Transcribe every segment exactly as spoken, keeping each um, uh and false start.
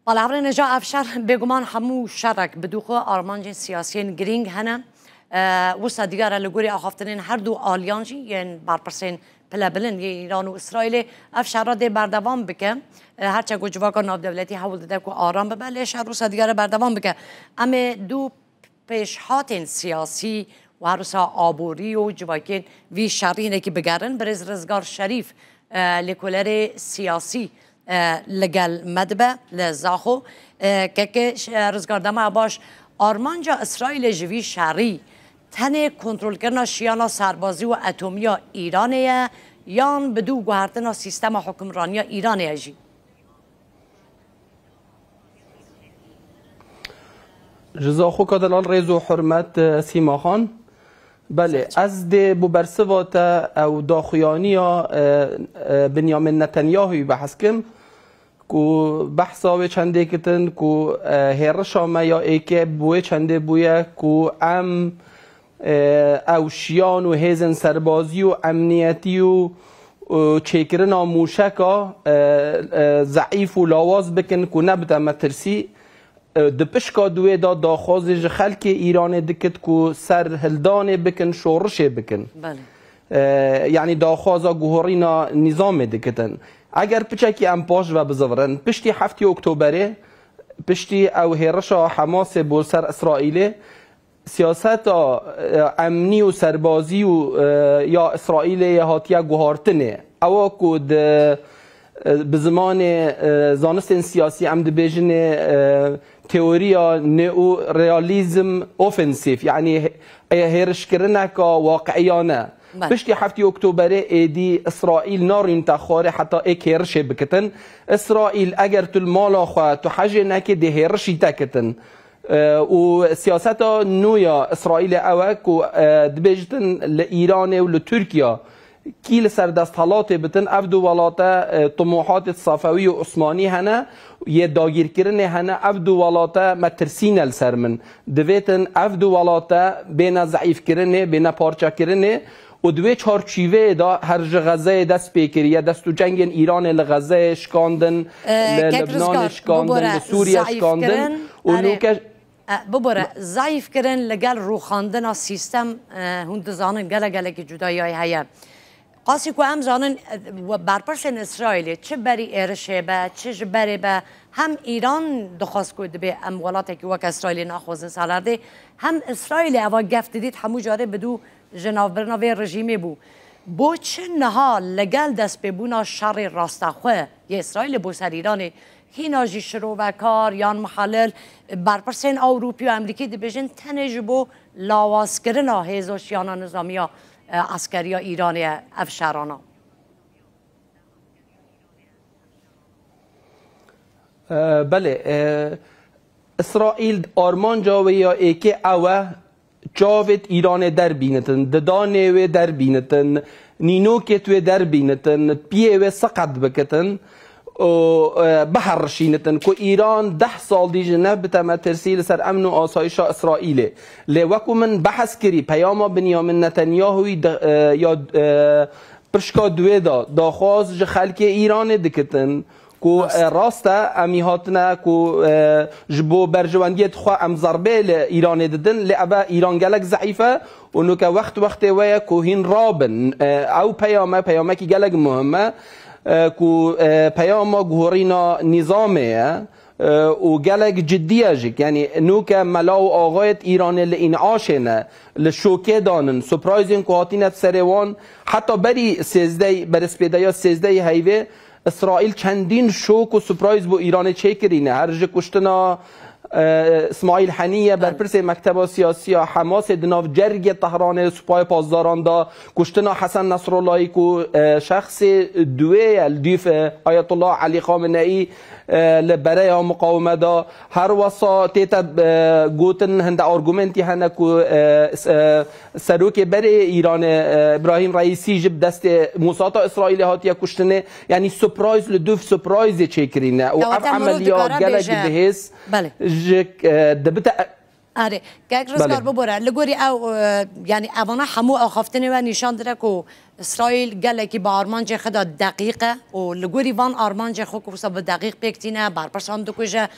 Bala hevrêne ja ev şer bêguman hemû şerek bi dû xwe armancên siyasiyên girîng hene. E, wisa diyar e li gorî axaftinên her du aliyan jî yên berpirsên pilebilind yê Îran û Îsraîlê ev şera dê berdewam bike. E, her çend ku civaka navdewletî hewl dide ku aram bibe, lê şer wisa diyar e berdewam bike. Em ê du pêşhatên siyasî û her wisa aborî û civakên vî şerî hinekî bigerin. Birêz Rizgar Şerîf, e, lêkolerê siyasî, e, li gel me dibe li Zaxo. E, keke, e, Rizgar, dema baş, armanca Îsraîlê ji vî şerî tenê kontrolkirina şiyana serbazî û etomiya Îranê ye, yan bi dû guhertina sîstema hukimraniya Îranê ye jî? Ji Zaxoka delal rêz û hurmet, e, Sîma Xan. Belê, ez dê bo bersiva te ew daxuyaniya, e, e, Binyamin Netanyahu'yî behs kim, ku behsa wê çendê kitin, ku, e, hêrişa me ya êkê bi wê çendê bûye, ku em, e, ew şiyan û hêzên serbazî û emniyetî û, û çêkirina mûşeka, e, e, zeîf û lawaz bikin ku nebite metirsî. E, di pişka duwê de daxwazê ji xelkê Îranê dikit ku serhildanê bikin, şorişê bikin. Belê. E, yanî daxwaza guhorîna nîzamê dikitin. Eger piçekî em paş ve bizivirin, piştî heftê Oktoberê, piştî ew hêrişa Hamasê bo ser Îsraîlê, siyaseta, e, emnî û serbazî û, e, ya Îsraîlê yê hatiye guhartinê. Ewa ku di, e, bi zimanê, e, zanistên siyasî em dibêjinê, e, teoriya neorealizm ofensîf, yanî he-, hêrişkirineka waqiiyane. Belê. Piştî heftê Oktoberê êdî Îsraîl narînte xwarê heta êk hêrişê bikitin. Îsraîl eger tu li mala xwe tu hejê nekê dê hêrişî te kitin. E, û siyaseta nû ya Îsraîlê ew e ku, e, dibêjitin li Îranê û li Tirkiye kî li ser desthilatê bitin, ev du welate, e, timohatê Safewî û Osmanî hene, yê dagîrkirinê hene, ev du welate metirsî ne li ser min. Divêtin ev du welate bêne zeîfkirinê, bêne parçekirinê. Û di wê çarçîveyê de her ji Xezeyê dest pê kiriye, dest û cengên Îranê li Xezeyê şikandin, E, li Kek Libnanê Rizgar, şikandin, bibore, li Sûriye şikandin zayîfkirin, û erê, nûke e, bibore, zayîfkirin li gel rûxandina sîstem, e, hûn dizanin gelek gelekî cudayî heye. Qasî ku em zanin, e, we-, berpirsên Îsraîlê çi berî êrişê be, çi ji berê be, hem Îran dixwest ku dibê em welatekî wek Îsraîlê naxwazin ser erdê, hem Îsraîlê eva gef didît hemû carê bi dû ji navbirina vê rejîmê bû. Bo çi niha li gel destpêbûna şerê rastexwe yê Îsraîlê bo ser Îranê, hîna jî şirovekar yan muhelil, berpirsên Ewropî û Amerîkî dibêjin tenê ji bo lawazkirina hêza şiyana nizamiya, e, eskeriya Îranê ye ev şerana? E, belê, e, Îsraîl armanca wê ya êkê ew e, çavêt Îranê derbînitin, didanê wê derbînitin, nînokêt wê derbînitin, piyê wê seqet bikitin û, e, biherişînitin ku Îran deh sal dî ji nebite metirsî li ser emn û asayişa Îsraîlê. Lê wekû min behs kirî, peyama Binyamin Netanyahûyî de, e, ya, e, pişka duwê de daxwaz ji xelkê Îranê dikitin ku, Rast. e, rast e, em î hatine ku, e, ji bo berjewendiyê xwe em zerbê li Îranê didin, lê eve Îran gelek zeîf e û nuke wext wextê we ye ku hîn rabin. E, ew peyame, peyamekî gelek muhim e, e, ku, e, peyama guhorîna nîzamê ye. E, û gelek cidî ye jî. Yanî nûke mela û axayêt Îranê li în'aşê ne, li şokê danin, surprizên ku hatîne serê wan, heta berî sêzdeh, berespêdeya sêzdeh heyvê, Îsraîl çendîn şok û surpriz bo Îranê çêkirîne. Her ji kuştina, e, Îsmaîl Henîye, Belê. berpirsê Mekteba Siyasî ya Hamasê di nav cergê Tehranê Supayê Pasdaran da, kuştina Hesen Nesrullahî ku, e, şexsê duwê ye li dûf, e, Ayetullah Elî Xameneî, e, li bereya muqawime de. Her wesa tête, e, gotin hinde argumentî hene ku, e, s-, e, serokê berê Îranê, e, Îbrahîm Reîsî jî bi destê Mosada Îsraîlê hatiye kuştinê. Yanî surprise li dûf surprisê çêkirîne. Û ev emeliya gelek bihêz Belê. ji, e, dibite Erê, kek Rizgar, bibore. Li gorî ew, e, yanî evana hemû axaftinê we nîşan dide ku Îsraîl gelekî bi armancê xwe de deqîq e û li gorî van armancê xwe ku wisa bi deqîq pêk tîne, berpirsan dikuje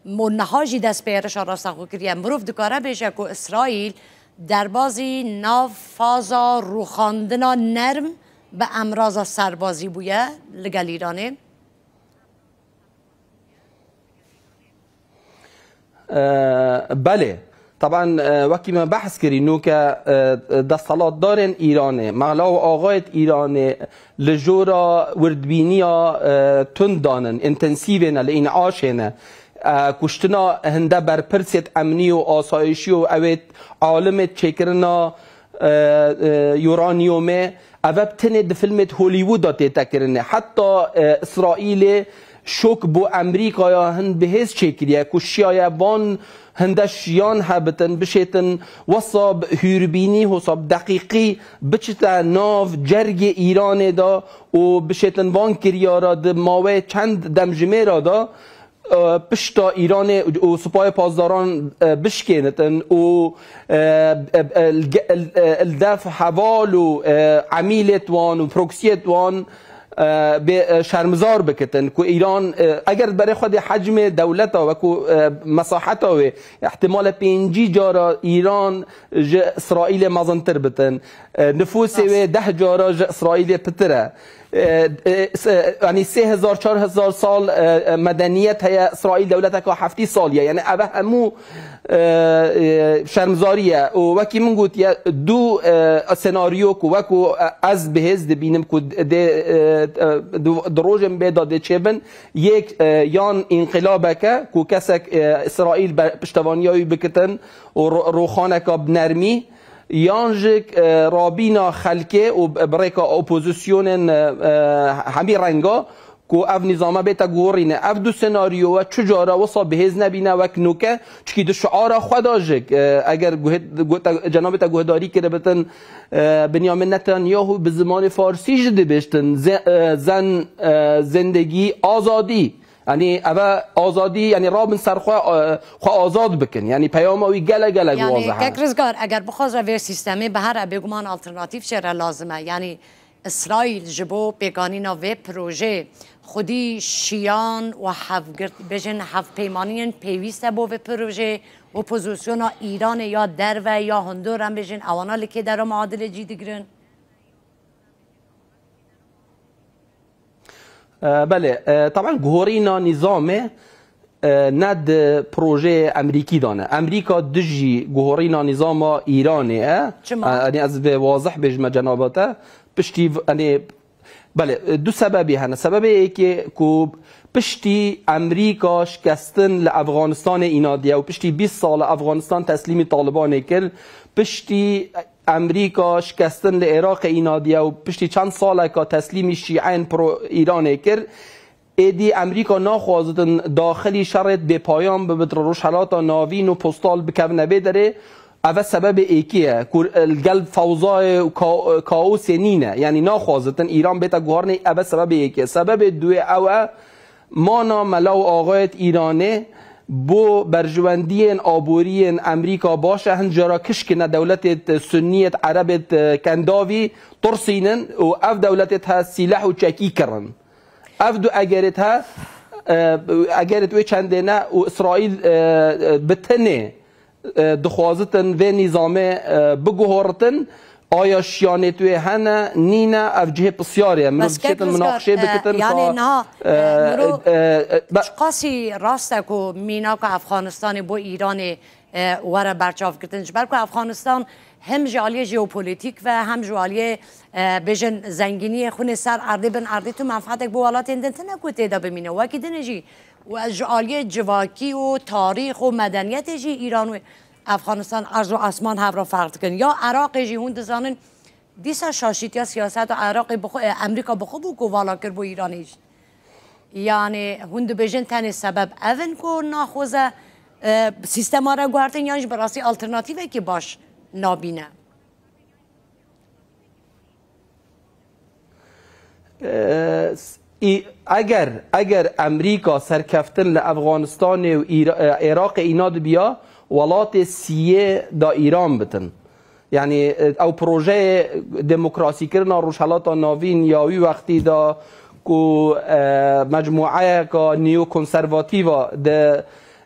û niha jî dest bi êrişa rasta xwe kiriye. Mirov dikare bêje ku Îsraîl derbazî nav faza rûxandina nerm bi emraza serbazî bûye li gel Îranê. E, belê. Taban, e, wekî me behs kirî, nûke, e, desthilatdarên Îranê, mela û axayêt Îranê li jora wirdbîniya, e, tund danin, întensîvê ne, li în'aşê ne. E, kuştina hinde berpirsêt emnî û asayişî û ewêt alimêt çêkirina e, e, uranyumê, eve bi tenê di filmê di Hollywooda tête kirinê. Heta, e, Îsraîlê şok bo Amerîkaya hin bihêz çêkiriye ku şiyaye van hinde şiyan hebitin, bişêtin wesa bi hûrbînî, wesa bi deqîqî biçite nav cergê Îranê de û bişêtin van kiryara di mawê çend demjimêra de e, pişta Îranê û Supayê Pasdaran, e, bişkênitin û, e, e, e, li ge-, e, e, li def heval û, e, emîlêt wan û proksiyêt wan, e, bê, e, şermizar bikitin ku Îran, e, eger berê xwe dê hecmê dewleta wekû, e, mesaheta wê, ihtimale pêncî cara Îran ji Îsraîlê mezintir bitin. E, nifûsê wê deh cara ji Îsraîlê pitir e. E, e, se-, yanî sê hezar, çar hezar sal, e, e, medeniyet heye, Îsraîl dewleteka heftî salî ye. Yanî eve hemû, e, e, şermzarî ye. Û wekî min gotiye, du, e, senaryo ku wekû, e, ez bihêz dibînim ku dê, e, e, di, di rojên bê de dê çêbin, yek, e, yan înqilabeke ku kesek, e, Îsraîl be-, piştevaniya wî bikitin û ro-, roxaneka bi nermî, yan jî, e, rabîna xelkê û bi rêka opozisyonên, e, e, hemî renga ku ev nîzame bête guhorîne. Ev du senaryowe çi cara wisa bihêz nebîne wek nûke, çikî di şiara xwe de jî, e, eger guhê-, gu-, te, cenabê te guhdarî kiribitin, e, Binyamin Netanyahu bi zimanê farsî jî dibêjtin, ze-, e, zen, e, zindegî, azadî. Yanî eve azadî, yanî rabin ser xwe, e, xwe azad bikin. Yanî peyama wî gelek gelek Yanî, wazih e. Kek Rizgar, eger bixwaze vê sîstemê bihera, bêguman alternatîf çêre lazim e. Yanî Îsraîl ji bo pêkanîna vê projeyê xwedî şiyan û hevgirt, bêjin hevpeymaniyên pêwîst e bo vê projeyê, opozisyona Îranê ya derve ya hundur, em bêjin ewana li kê dera muadilê cî digirin? E, belê, e, taban guhorîna nîzamê, e, ne di projeyê Emerîkî de ne. Emerîka dijî guhorîna nîzama Îranê e. Çima? E, yanî ez vê wazih bêjime cenaba te. Piştî v-, yanî, belê, e, du sebebî hene. Sebebê yekê ku piştî Emerîka şikestin li Efxanistanê înadiye û piştî bîst sal Efxanistan teslîmî Talibanê kir, piştî Emerîka şikestin li Iraqê înadiye û piştî çend saleka teslîmî şîeyên pro-Îranê kir. Êdî Emerîka naxwazitin daxilî şerêt bêpayan bibit, Rojhelata Navîn û postal bikevine vê derê. Eve sebebê êkî ye, ku li gel fewzayê û ka-, kaosê nîne. Yanî naxwazitin Îran bête guharnê, eve sebebê êkî ye. Sebebê duyê ew e, mana mela û axayêt Îranê bo berjwendiyên aboriyên Emerîka baş e, hin cara kişkine dewletêt sunniyêt erebêt kendavî tirsînin û ev dewletêt he sîleh û çekî kirin. Ev du egerêt he, e, egerêt wê çendê ne û Îsraîl, e, e, bi tenê e, dixwazitin vê nîzamê, e, biguhoritin, aya şiyanêt wê hene, nîne, ev cihê pisyarê ye. Mirov Bes kek dişêtin Rizgar, munaqişê e, bikitin, yanî ka, niha, e, e, miro e, e, be- çiqasî rast e ku mînaka Efxanistanê bo Îranê, e, were berçavkirin? Ji ber ku Efxanistan hem ji aliyê jeopolîtîk ve hem ji aliyê, e, bêjin zengîniyê xwinê ser erdê bin erdê tu menfaatek bo welatên din tine ku tê de bimîne. Wekî dinê jî û ez ji aliyê civakî û tarîx û medeniyetê jî Îran û Efxanistan erz û esman hev re ferq dikin. Ya Iraqê jî hûn dizanin, dîsa şaşîtiya siyaseta Iraqê bi xwe, e, Emerîka bi xwe bû ku vala kir bo Îranê jî. Yanî hûn dibêjin tenê sebeb ev in ku naxwaze, e, sîstema re guhertin, yan jî bi rastî alternatîvekî baş nabîne? E, s-, î-, eger, eger Emerîka serkeftin li Efxanistanê û Îra-, e, Iraqê îna dibiya, welatê siyê da Îran bitin. Yanî, e, ew projeyê demokrasîkirina Rojhelata Navîn ya wî wextî da ku, e, mecmueyeka neokonservatîva di,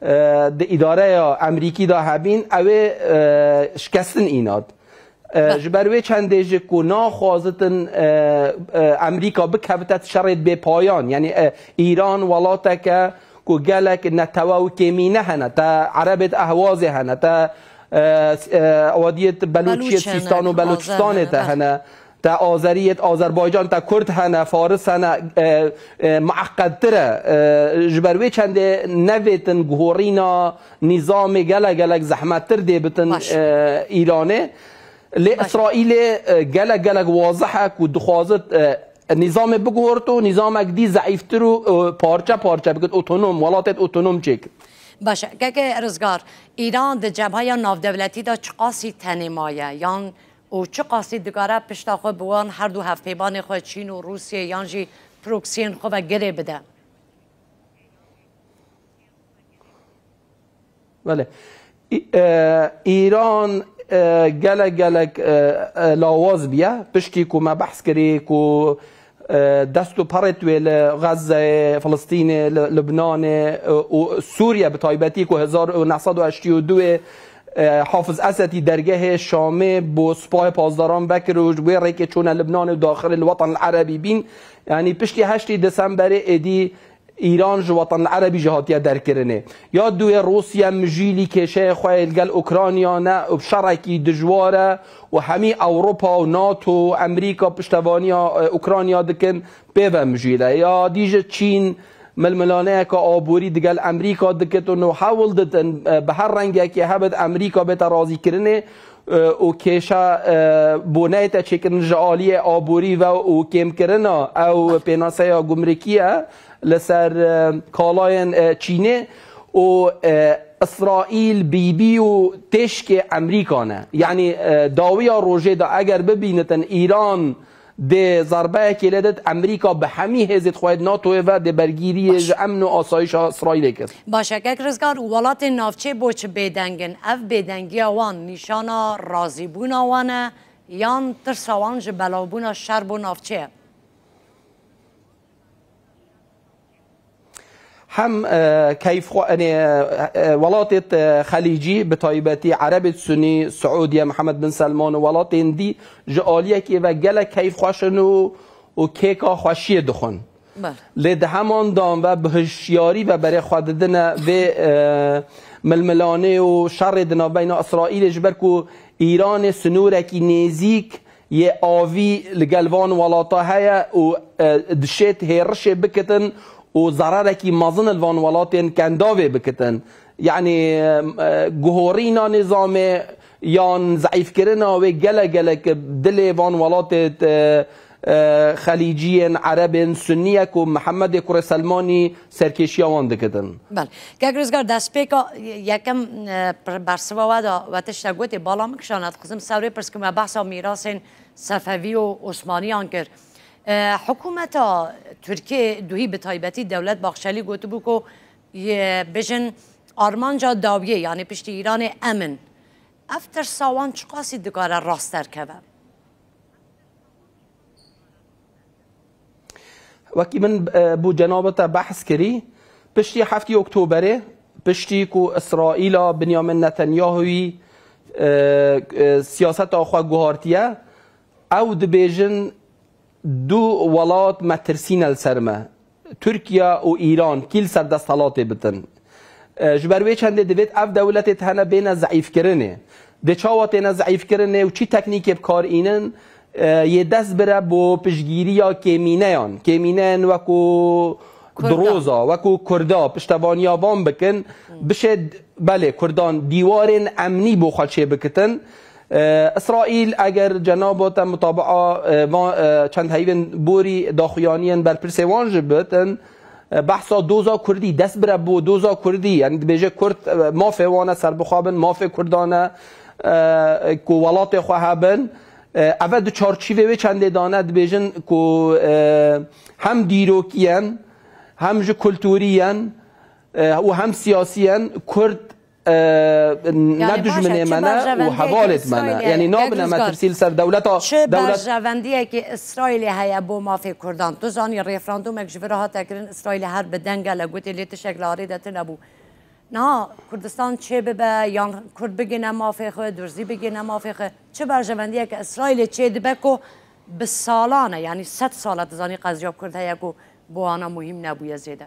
e, di îdareya Emerîkî de hebîn, ew ê, e, şikestin înat. E, Be. Ji ber wê çendê jî ku naxwazitin, e, e, Emerîka bikevite şerê bêpayan, yanî, e, Îran welateke ku gelek netewe û kêmîne hene, te Erebêt Ehwazê hene, te, e, s-, e, wadiyêt Belûçiyêt Belûç hene, Sîstan û Azer Belûçistanê hene, te be. Hene, te Azeriyêt Azerbaycan, te Kurd hene, Faris hene, e, e, mueqqedtir e. E, ji ber wê çendê nevêtin guhorîna nîzamê gelek gelek zehmettir dê bitin, Baş. E, Îranê. Lê Baş. Îsraîlê, e, gelek gelek wazih e ku dixwazit, e, nîzamê biguhort û nîzamek dî zeîftir û, e, parçe parçe bikit, otonom, welatêt otonom çêkit. Baş e. Keke Rizgar, Îran di cebheya navdewletî de çiqasî tenê maye? Yan û çiqasî dikare pişta xwe bi wan her du hevpeyvanê xwe Çîn û Rûsiyê yan jî proksiyên xwe ve girê bide? Belê. Î-, e, Îran, e, gelek gelek, e, e, lawaz biye. Piştî ku me behs kirî ku, e, dest û perêt wê li Xezzeyê, Filistînê, li Lubnanê, e, û Sûriye bi taybetî ku hezar û neh sed û heştê û duê, e, Hafiz Esedî dergehê Şamê bo Sipahê Pasdaran vekir û ji wê rêkê çûne Lubnanê û daxilê li Wetan el Erebî bîn. Yanî piştî heştê Desemberê êdî Îran ji Wetan Erebî jî hatiye derkirinê. Ya duê Rûsya mijîlî kêşeyê xwe yê li gel Ukrayna ne û bi şerekî dijwar e û hemî Ewropa û NATO û Emerîka piştevaniya, e, Ukrayna dikin, pê ve mijîl e. Ya dî jî Çîn milmilaneyeke aborî digel Emerîka dikitin û hewl didin, e, bi her rengekê hebit Emerîka bête razîkirinê, e, û kêşa, e, bo neyête çêkirin ji aliyê aborî ve û kêmkirina ew pênaseya gumrikî ye li ser, e, kalayên, e, Çînê û, e, Îsraîl, Bîbî û têşkê Emerîka ne. Yanî, e, dawiya rojê de eger bibînitin Îran dê zerbeyekê lê dit, Emerîka bi hemî hêzêt xwe yê di NATOyê ve dê bergîriyê Baş. Ji emn û asayişa Îsraîlê kir. Baş e, kek Rizgar, welatên navçê bo çi bêdeng in? Ev bêdengiya wan nîşana razîbûna wan e yan tirsa wan ji belavbûna şer bo navçê ye? Hem, e, keyfxwe-, enê, e, e, welatêt, e, xelîcî, bi taybetî Erebêt Sunî, Siûdiye, Mihemed bin Selman û welatên dî ji aliyekê ve gelek keyfxweş in û, û kêka xweşiyê dixwin. Bel. Lê di heman dan ve bi hişyarî ve berê xwe didine vê, e, milmilanê û şerê di navbeyna Îsraîlê, ji ber ku Îranê sinûrekî nêzîk yê avî li gel van welata heye û, e, dişêt hêrişê bikitin û zerarekî mezin li van welatên kendavê bikitin. Yanî, e, guhorîna nîzamê yan zeîfkirina wê gelek gelek dilê van welatê, e, e, xelîciyên, erebên, sunî ye ku Mihemedê kurê Selmanî serkêşiya wan dikitin. Bel. Kek Rizgar, destpêka yekem, e, pir-, bersiva we da we tiştek gotê, bala min kişana, dixwazim ser wê pirs kim, me behsa mîrasên Sefevî û Osmaniyan kir. E, hikûmeta Tirkiyê duhî bi taybetî Dewlet Baxçelî gotibû ku yê bijin armanca dawiyê, yanî piştî Îranê em in. Ev tirsa wan çiqasî dikare rast derkeve? Wekî min, e, bo cenaba te behs kirî, piştî heftê Oktoberê, piştî ku Îsraîla Binyamin Netanyahûyî, e, e, siyaseta xwe guhartiye, ew dibêjin, du welat metirsîne li ser me. Tirkiye û Îran kî li ser desthilatê bitin. E, ji ber wê çendê divêt ev dewletê hene bêne zeîfkirinê. Dê çawa têne zeîfkirinê û çi teknîkê bi kar înin, e, yê dest bire bo piştgîriya kêmîneyan. Kêmîneyên wekû Kurda. Diroza, wekû Kurda, piştevaniya van bikin. Hmm. Bişê, belê, Kurdan dîwarên emnî bo xwe çê bikitin. E, Îsraîl, eger cenaba te mutabaa, e, va-, e, çend heyvên borî daxuyaniyên berpirsê wan jî bitin, e, behsa doza Kurdî, dest bire bo doza Kurdî, yanî dibêje Kurd, e, mafê wan e serbixwe bin, mafê Kurdan e, e, ku welatê xwe hebin. E, eve di çarçîvê wê çendê dane dibêjin ku, e, hem dîrokî yen, hem ji kulturî yen, e, û hem siyasî yen, Kurd e, ne Yani, dijminê baş e, çi me ne û berjewendiyekî hevalêt me ne. Îsraîlê Yanî heye? nabine Gel Rizgar. metirsî li ser dewleta, Çi dewlet berjewendiyekî Îsraîlê heye bo mafê Kurdan? Tu zanî referandumek ji vir re hate kirin, Îsraîlê her bi deng gelek gotê lê tiştek li arê de tune bû. Niha Kurdistan çê bibe, yan Kurd bigihne mafê xwe, Durzî bigihne mafê xwe. Çi berjewendiyeke Îsraîlê çê dibe ku bi salan e, yanî sed sal e, tu zanî qeziya Kurd heye ku bo wana muhîm nebûye zêde?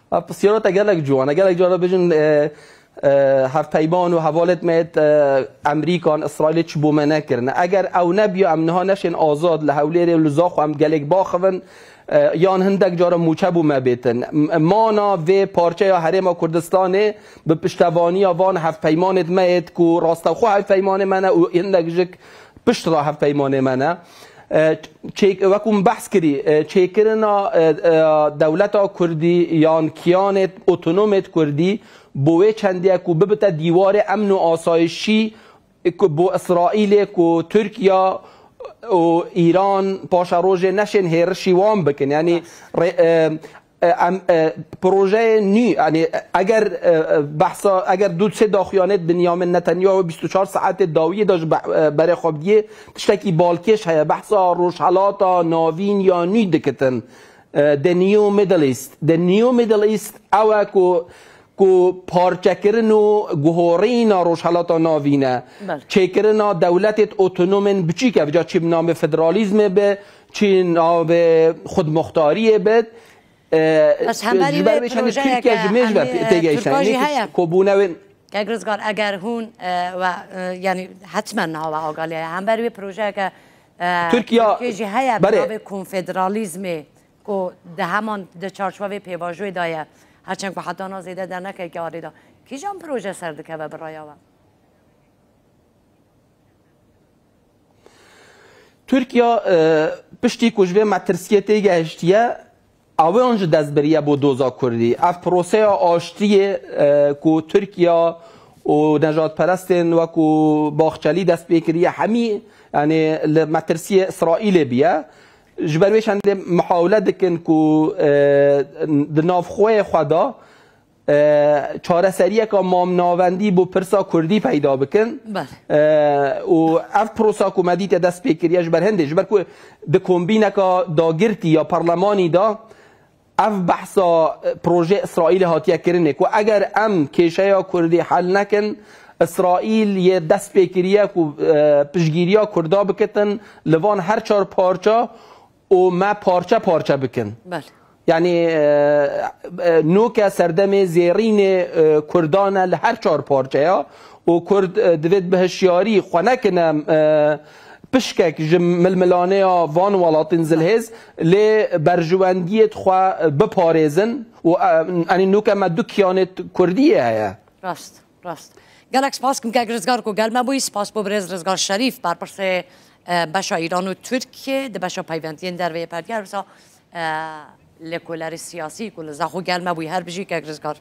Ha, pisyara te gelek ciwan e. Gelek cara bijin, e, e, hevpeyman û hevalêt me yêt, e, Emerîkan, Îsraîlê çi bo me nekirine. Eger ew nebiya, em niha neşên azad li Hewlêrê û li Zaxo em gelek baxivin, e, yan hindek cara mûçe bo me bêtin. M-, mana vê parçeya Herêma Kurdistanê bi piştevaniya van hevpeymanêt me yêt ku rastexwe hevpeymanê me ne û hindek jik pişt re hevpeymanê me ne. E, çêk-, wekû min behs kirî, e, çêkirina, e, e, dewleta Kurdî yan kiyanêt otonomêt Kurdî bo wê çendê ku bibite dîwarê emn û asayişî ku bo Îsraîlê ku Tirkiye û Îran paşerojê neşên hêrişî wan bikin. Yanî rê-, e, e, em, e, projeyê nû, yanî eger, e, e, behsa, eger du sê daxuyanêt Binyamin Netanyahu bîst û çar saetê dawiyê de ji be-, e, berê xwe bidiyê, tiştekî balkêş heye, behsa Rojhelata Navîn ya nû dikitin. E, The New Middle East. The New Middle East ew e ku, ku parçekirin û guhorîna Rojhelata Navîn e. Belê. Çêkirina dewletêt otonomên biçîk e, vêca çi bi namê federalîzmê be, çi navê xudmuxtariyê be. E, Bes hemberî ji ber vê vê çendê projeyeke Tirkiye ji mêj ve em, e, têgehiştin. Tirka jî Nê heye. Kobûne wê. Kek Rizgar, eger hûn, e, we, e, yanî hetmen niha we agaliye. Hemberî vê projeyeke, e, Tirkiye, Tirkiye jî heye, bi berê. navê konfederalîzmê ku di heman di çarçovê pêvajoyê de ye. Herçend ku heta na zêde dernekekî arê de. Kîjan proje ser dikeve bi raya we? Tirkiye, e, piştî ku ji vê metirsiyê têgehiştiye, ewan ji dest biriye bo doza Kurdî. Ev proseya aştiyê, e, ku Tirkiye û nejadperestên wekû Baxçelî dest pê kiriye, hemî, yanî li metirsiyê Îsraîlê biye. Ji ber wê çendê muhawile dikin ku, e, di navxweyê xwe de e, çareseriyeka mamnavendî bo pirsa Kurdî peyda bikin. Belê. E, û ev prosa ku me dîte dest pê kiriye ji ber hindê, ji ber ku di kombîneka dagirtî ya parlemanî de ev behsa, e, projê Îsraîlê hatiye kirinê ku eger em kêşeya Kurdî hel nekin, Îsraîl yê dest pê kiriye ku, e, piştgiriya Kurda bikitin li van her çar parça û me parçe parçe bikin. Belê. Yanî, e, e, noke serdemê zêrînê, e, Kurdan e li her çar parçeya û Kurd, e, divêt bi hişyarî xwe nekine, e, pişkek ji milmilaneya van welatên zilhêz, lê berjewendiyêt xwe biparêzin û, e, yanî noke me du kiyanêt Kurdiyê heye. Rast, rast. Gelek spas kim kek Rizgar ku gel me bûyî. Spas bo birêz Rizgar Şerîf, berpirsê, e, beşa Îran û Tirkiyê di beşa peywendiyên derve yê perdiyar wisa, e, lêkolerê siyasî ku li Zaxo gel me bûyî. Her bijî kek Rizgar.